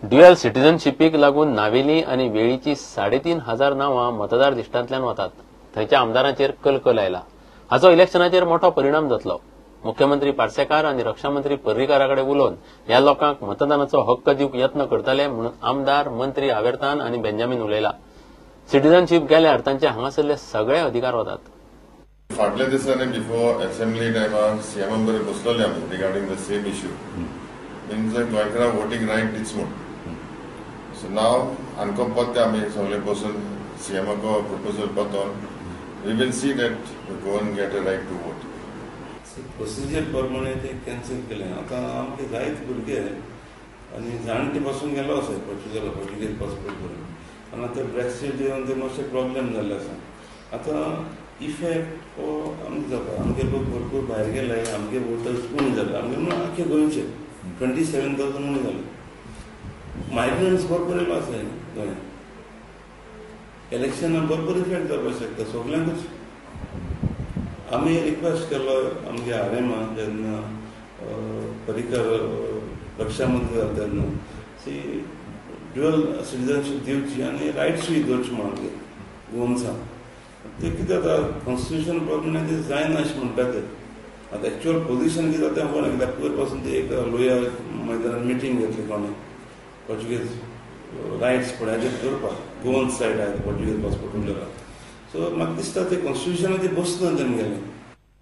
Dual सिटीझनशिपीक लागून नावेली आनी वेळीची 3500 नांवां मतदार लिस्टांतल्यान वतात. थंयच्या आमदारांचेर कलकल आयला. हाचो इलेक्शनाचेर मोठो परिणाम जातलो. मुख्यमंत्री पार्सेकार आनी रक्षामंत्री पर्रीकारा कडेन उलोवन ह्या लोकांक मतदानाचो हक्क दिवंक यत्न करतले म्हणून आमदार मंत्री आवेर्तान आनी बेंजामीन उलयला. सिटीझनशीप गेल्यार तांचे हांगासरले सगळे अधिकार वतात. फाटल्या दिसांनी बिफोर असेंब्ली टायमार सीएम बरोबर बसलेले आमी regarding the same issue, means गोंयकारांक वोटींग रायट दिच म्हूण. सो नाव आमकां परते आमी सगळे बसून सीएमाक proposal पत्तोन we will see that Goan get a right to vote. Procedure प्रमाणे ते कॅन्सल केले. आतां आमचे जायत भुरगे आनी जाणटे पासून गेलो आसा पोर्चुगला, पोर्चुगीज पासपोर्ट करून, आनी आतां ब्रेक्सीट येवन ते मातशे प्रॉब्लेम जाल्ले आसा. आतां इफेक्ट हो आमकां जाता. आमगे लोक भरपूर भायर गेले, आमगे वोटर्स उणे जाले, आमगे म्हणून आख्खे गोंयचे 27,000 उणे जाले. मायग्रंट्स भरपूर येयलो आसा गोंयांत. इलेक्शनाक भरपूर इफेक्ट जावपाक शकता सगल्यांकूच. आमी रिक्वेस्ट केलो आमगे आर.एमा जेन्ना पर्रीकर रक्षा मंत्री जाले तेन्ना सी ड्युअल सिटीजनशीप दिवची आनी रायट्सूय दवरची म्हणून आमगे गोवन्सांक. ते कितें जाता, कॉन्स्टिट्युशन प्रमाणे ते जायना अशें म्हणटा ते. आतां एक्चुअल पोझिशन कितें जाता तें खबर ना, कित्याक पयर पासून ते एक लोया मैदानार मिटींग घेतली कोणें पोर्चुगीज रायट्स पळय हाजेर दवरपाक, गोवन सायड आहा पोर्चुगीज पासपोर्ट उरलेलो. सो म्हाका दिसता ते कॉन्स्टिट्युशनान ते बसना तेमगेलें.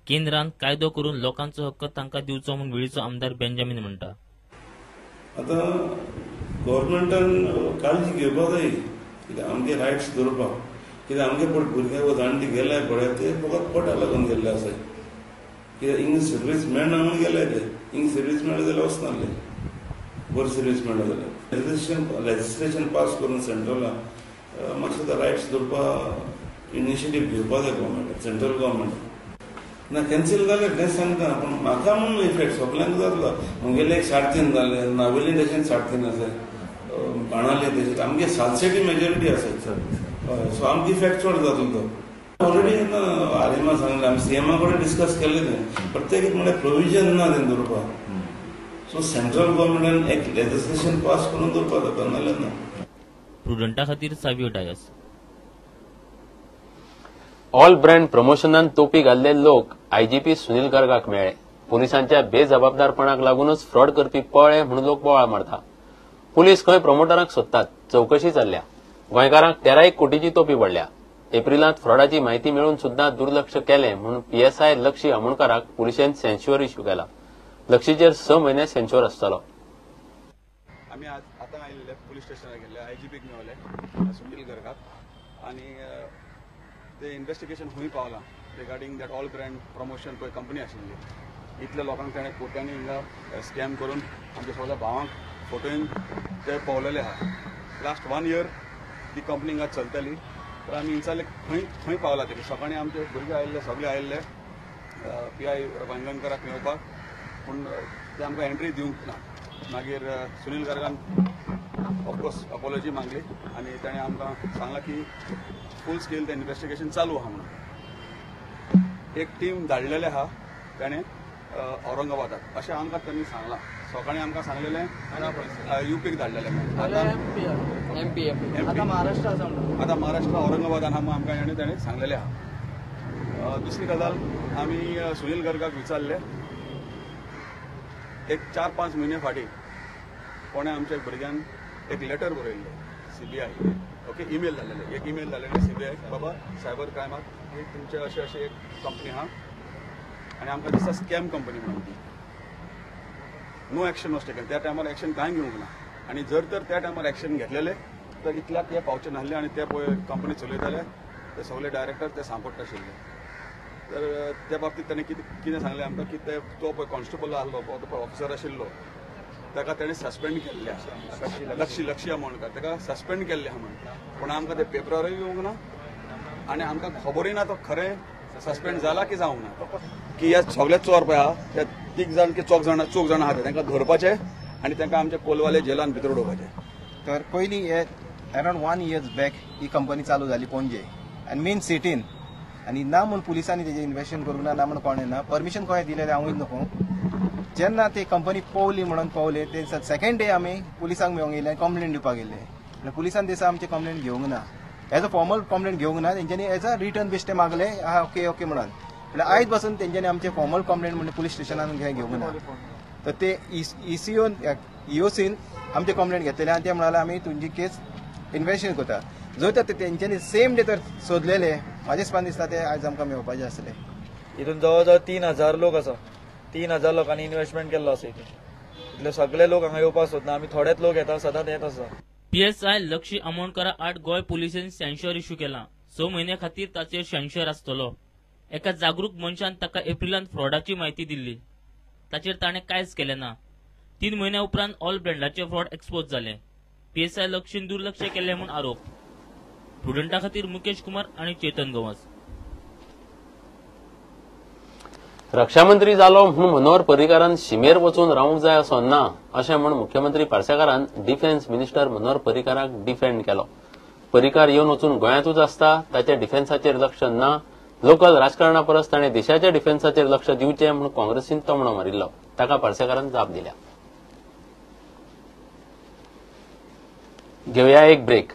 केंद्रान कायदो करून लोकांचो हक्क तांकां दिवचो म्हूण वेळीचो आमदार बेंजामीन म्हणटा. आतां गव्हर्मेंटान काळजी घेवपाक जाय कित्याक आमगे रायट्स दवरपाक. कित्याक आमगे पळय भुरगे वो जाणटे गेले पळय ते फकत पोटा लागून गेल्ले आसा. कित्याक हिंग सर्वीस मेळना म्हणून गेले ते. हिंग सर्वीस मेळ्ळी जाल्यार वचनासले, बरी सर्वीस मेळ्ळी जाल्यार. लेजिस्लेशन पास करून सेंट्रला मातशें रायट्स दवरपाक इनिशिएटीव घेवपाक जाय गव्हर्मेंटान, सेंट्रल गव्हर्मेंटान. ना कॅन्सल जालें तें सांगता, पूण म्हाका म्हणून इफेक्ट सगल्यांक जातलो. म्हगेले एक 3.5 जाले, नावेली तशेंच 3.5 आसा, बाणावले तशेंच, आमगे सालसेटी मेजॉरिटी आसा. हय, सो आमकां इफेक्ट चड जातलो तो. ऑलरेडी आर.एमा सांगलें, आमी सीएमा कडेन डिस्कस केल्लें तें, प्रत्येक म्हणल्यार प्रोविजन ना तें दवरपाक. सो सेंट्रल गव्हर्मेंटान एक लेजिस्लेशन पास करून दवरपाक जाता, नाल्यार ना. प्रुडंटा खातीर सावियो डायस. ऑल ब्रँड प्रमोशनान तोपी घाल्ले लोक आयजीपी सुनील गर्गाक मेळ्ळे. पुलिसांच्या बेजबाबदारपणाक लागूनच फ्रॉड करपी पळ्ळे म्हणून लोक बोवाळ मारता. पुलीस खंय प्रमोटरांक सोदतात, चवकशी चल्ल्या. गोंयकारांक 13 कोटीची तोपी पडल्या. एप्रिलांत फ्रॉडाची म्हायती मेळून सुद्दां दुर्लक्ष केलें म्हणून पीएसआय लक्षी आमोणकाराक पुलिशेन सेन्श्युअर इश्यू केला. लक्षीचेर 6 म्हयने सेन्श्युअर आसतलो. आमी आज आतां आयिल्ले पुलीस स्टेशनार गेल्ले, आयजीपीक मेवले सुनील गर्गाक, आनी ते इन्वेस्टिगेशन खंय पावलां regarding that all brand promotion पळय कंपनी आशिल्ली. इतल्या लोकांक ताणें कोट्यांनी हिंगा स्कॅम करून आमच्या सगळ्या भावांक फोटोन ते पावलेले आहा. लास्ट 1 इयर ती कंपनी हिंगा चलताली. तर आमी विचारले खंय खंय पावला ते. सकाळीं आमचे भुरगे आयिल्ले, सगळे आयिल्ले पी.आय. वांयगणकराक मेळपाक, पूण ते आमकां एंट्री दिवंक ना. मागीर सुनील गर्गान ऑफकोर्स अपॉलॉजी मागली आनी ताणें आमकां सांगलां की फूल स्केल ते इन्वेस्टिगेशन चालू आहा म्हणून. एक टीम धाडलेले आहा ताणें औरंगाबादाक अशें आमकां तांणी सांगलां. सकाळीं आमकां सांगलेलें युपीक धाडलेलें, आतां महाराष्ट्र, आतां महाराष्ट्र औरंगाबादान आहा म्हणून आमकां ताणें ताणें सांगलेलें आहा. दुसरी गजाल, आमी सुनील गर्गाक विचारलें एक 4-5 म्हयने फाटीं कोणें आमच्या भुरग्यान एक लेटर बरयल्लें सीबीआय, ओके, ईमेल धाडलेलें, एक ईमेल धाडलेलें सीबीआय, बाबा सायबर क्रायमाक की तुमचे अशें अशें एक कंपनी आहा आनी आमकां दिसता स्कॅम कंपनी म्हणून ती. No action was taken. त्या टायमार एक्शन कांय घेवंक ना, आनी जर तर त्या टायमार एक्शन घेतलेले तर इतल्याक ते पावचे नासले आनी ते पळय कंपनी चलयताले ते सगळे डायरेक्टर ते सांपडटा आशिल्ले. तर त्या बाबतीत ताणें कितें सांगलें आमकां की ते तो पळय कॉन्स्टेबल आसलो, तो पळय ऑफिसर आशिल्लो, ताका ताणें सस्पेंड केल्लें आसा, लक्षी आमोणकर ताका सस्पेंड केल्लें आहा म्हणून. पूण आमकां ते पेपरारूय येवंक ना आनी आमकां खबरूय ना तो खरें सस्पेंड जाला की जावंक ना. की ह्या सगळे चोर पळय आहा ते 3 जाण की 4 जाण आहा तांकां धरपाचे आनी तांकां आमच्या कोलवाले जेलान भितर उडोवपाचे. तर पयलीं हे अरावंड 1 इयर्स बॅक ही कंपनी चालू जाली पणजे आनी मेन सिटीन, आनी ना म्हूण पुलिसांनी तेजें इन्वेस्टिगेशन करूंक ना, ना म्हूण कोणें ना परमिशन कोणें दिलें हांवूय नको. जेन्ना ते कंपनी पोवली म्हणून पोवले ते सेकंड डे आमी पुलिसांक मेळोंक येयले आनी कंप्लेन दिवपाक गेले. पुलिसान दिसा आमची कंप्लेन घेवंक ना, एज अ फॉर्मल कंप्लेन घेवंक ना, तेंच्यांनी एज अ रिटर्न बेश्टे मागले हा ओके ओके म्हणून. म्हणल्यार आयज पासून तेंच्यांनी आमचे फॉर्मल कंप्लेन म्हणजे पुलीस स्टेशनान घेवंक ना. तर ते ईसीओन ईओसीन आमचे कंप्लेन घेतलेले आनी ते म्हणाले आमी तुमची केस इन्वेस्टिगेशन करता. जर तर तेंच्यांनी सेम डे तर सोदलेले म्हाजे हिसपान दिसता ते आयज आमकां मेळपाचे आसले. हितून जवळ जवळ 3000 लोक आसा, 3000 लोकांनी इन्व्हेस्टमेंट केल्लो आसा. इतले सगळे लोक हांगा येवपाक सोदना, आमी थोडेच लोक येता, सदांच येत आसा. पीएसआय लक्षी आमोणकरा आड गोंय पुलिसेन सेन्शर इश्यू केला. 6 म्हयन्या खातीर ताचेर सेन्शर आसतलो. एका जागरूक मनशान ताका एप्रिलांत फ्रॉडाची म्हायती दिल्ली, ताचेर ताणें कांयच केलें ना. 3 म्हयन्या उपरांत ऑल ब्रँडाचे फ्रॉड एक्सपोज जाले. पीएसआय लक्षीन दुर्लक्ष केलें म्हूण आरोप. प्रुडंटा खातीर मुकेश कुमार आनी चेतन गवस. रक्षामंत्री जालो म्हूण मनोहर पर्रीकारान शिमेर वचून रावंक जाय असो ना अशें म्हूण मुख्यमंत्री पार्सेकारान डिफेन्स मिनिस्टर मनोहर पर्रीकाराक डिफेंड केलो. पर्रीकार येवन वचून गोंयांतूच आसता, ताच्या डिफेन्साचेर लक्ष ना. लोकल राजकारणा परस ताणें देशाच्या डिफेन्साचेर लक्ष दिवचें म्हूण काँग्रेसीन तोमणो मारिल्लो. ताका पार्सेकारान जाप दिल्या. घेवया एक ब्रेक.